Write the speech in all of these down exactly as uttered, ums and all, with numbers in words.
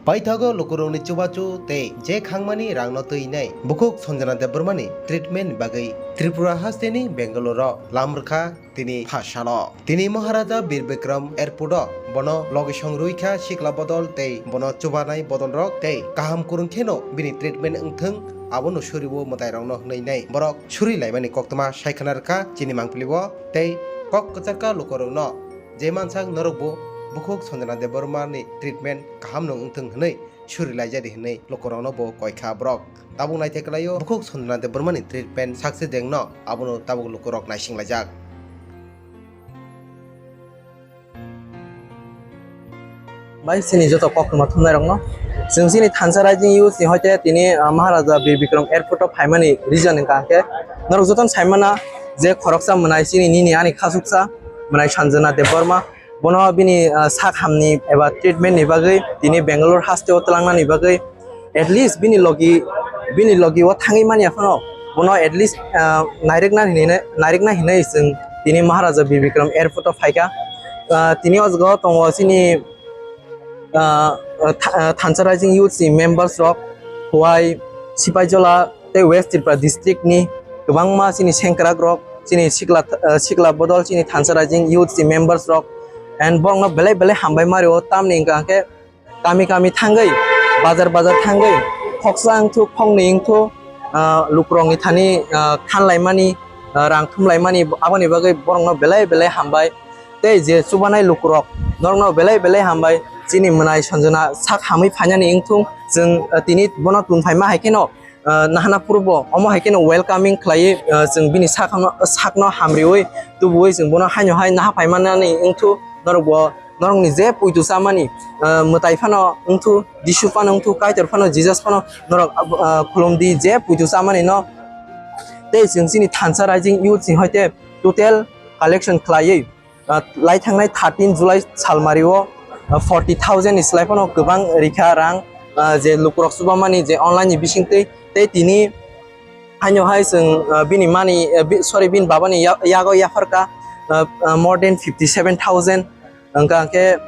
Paithago lukurokni chubachu tei je khangmani rangno twi nai bukhuk Sanjana Debbarmani treatment bagwi Tripura hasteni Bangalore-o lam rwkha tini phasano. Tini Maharaja Bir Bikram Airport-o bono logisong rwikha sikla bodol tei bono chubanai bodolrok tei kaham kwrwng kheno bini treatment wngthwng abono suriwo mwtairokno hwnwi nai borok suri laimani koktwma saikhwna rwkha chini mangpili-o tei kok kwcharkha lukurokno je mansak norokbo bukhuk Sanjana Debbarmani treatment kahamno wngthwng hwnwi suri laijadi hwnwi lukurokno bo koikha borok. Tabuk naithai kwlaio bukhuk Sanjana Debbarmani treatment success dengno abono tabuk lukurok naising laijak. Bai chini joto koktwma thumnairokno. Chwng chini Thansa Rising Youth ni hoite tini, ah, Maharaja Bir Bikram Airport o phaimani reason wngkha khe norok jotono saimana je khoroksa mwnai chini nini ani khasuksa mwnai Sanjana Debbarma. Bono bini, ah, sak hamni eba treatment ni bagwi tini Bangalore haste o twlangnani bagwi at least bini logi, bini logi o thangwi manya phano bono at least, ah, nairikna hinwi, nairikna hinwi chwng tini Maharaja Bir Bikram Airport o phaikha. Ah, tini o jaga o tongo chini, ah, tha-, ah, Thansa Rising Youth ni members rok, Khowai, Sipaijola tei West Tripura district ni kwbangma chini sengkrak rok, chini sikla, ah, sikla bodol chini Thansa Rising Youth ni members rok, and borokno belai belai hambai mario, tamni hwnkha khe kami kami thangwi, bazar bazar thangwi, khoksa wngthu, khoknwi wngthu, ah, lukurokni thani, ah, khanlaimani, ah, rang thumlaimani, aboni bagwi borokno belai belai hambai. Tei je chubanai lukurok, norokno belai belai hambai. Chini mwnai Sanjana sak hamwi phainani wngthung, chwng, ah, tini bono tun phaima hai kheno, ah, nahana purbo omo hai kheno welcoming khlaiwi, ah, chwng bini sakno, sakno hamriwi tubuwi chwng bono haino hai naha phaimanani wngthu, norokbo norokni je puitu chamani, ah, mwtai phano wngthu, Jisu phano wngthu, Kaitor phano, Jesus phano norok, ah, khulumdi je puitu chamani no. Tei chwng chini Thansa Rising Youth ni hoite total collection khlaiwi, ah, lai thangnai thirteen July salmario, ah, forty thousand ni slai phano kwbang rikha rang, ah, je lukurok chubamani je online ni bisingtwi tei tini haino hai chwng, ah, bini mani, ah, bi-, sorry, bini babani ya-, yago yapharkha, ah, ah, more than fifty seven thousand. Hwnkha khe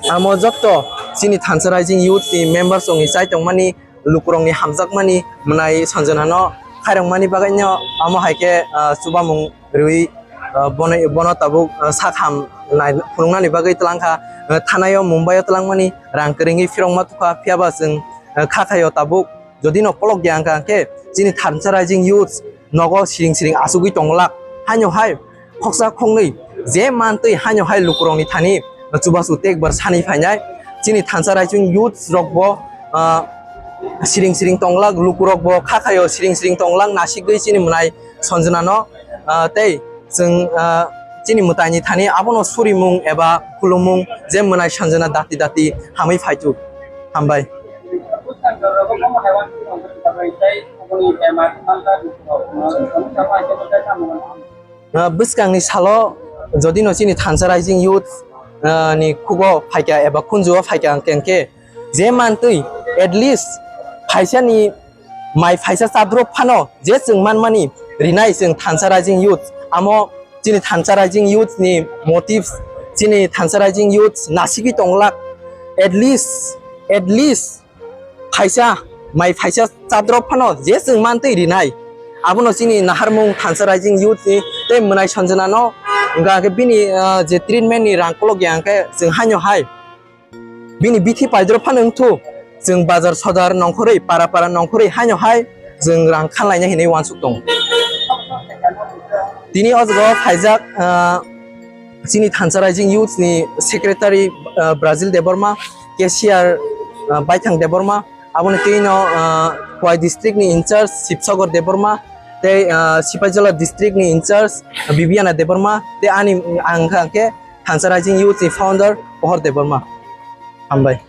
amo jotto chini Thansa Rising Youth ni members rokni chai tongmani, lukurokni hamjakmani mwnai Sanjanano khairokmani bagwino amo hai khe, ah, chubamung rwi, ah, bono, bono tabuk, ah, sak ham nai phunuknani bagwi twlangkha, ah, thanaio Mumbaio twlangmani rang kwrwngwi phirokma tukha, phiyaba chwng, ah, kha khaio tabuk. Jodi no kolok ya hwnkha khe chini Thansa Rising Youth nogo siring siring achugwi tongwlak. Haino hai khoksa khoknwi je mantwi haino hai lukurokni thani chubachu tekbar sani phainai. Chini Thansa Rising Youth rokbo, ah, siring siring tongwlak, lukurokbo kha khaio siring siring tongwlak, nasigwi chini mwnai Sanjanano, ah, tei chwng, ah, chini mwtaini thani abono surimung eba khulumung je mwnai Sanjana dati dati hamwi phaitu. Hambai. Ah, bwskangni salo jodi no chini Thansa Rising Youth, ah, ni khugo phaikha eba khunjuo phaikha hwnkhe je mantwi at least phaisani mai phaisa chadrop phano je chwng manmani rinai chwng Thansa Rising Youth, amo chini Thansa Rising Youth ni motives, chini Thansa Rising Youth nasigwi tonglak, at least, at least phaisa mai phaisa chadrop phano je chwng mantwi rinai. Abono chini naharmung Thansa Rising Youth ni tei mwnai Sanjanano hwnkha khe bini, ah, je treatment ni rang kolok ya hwnkhe chwng haino hai bini bithi paidrop phano wngthu, chwng bazar sodar nongkhorwi, para para nongkhorwi haino hai chwng rang khanlaina hinwi uansuk tongo. Tini o jaga o phaijak, ah, chini Thansa Rising Youth ni secretary, ah, Brazil Debbarma, cashier, ah, Baithang Debbarma, aboni twi no, ah, Khowai district ni incharge Sibsagor Debbarma, tei, ah, Sipaijala district ni incharge Bibiana Debbarma, tei ani ang kha khe Thansa Rising Youth ni founder Pohor Debbarma. Hambai.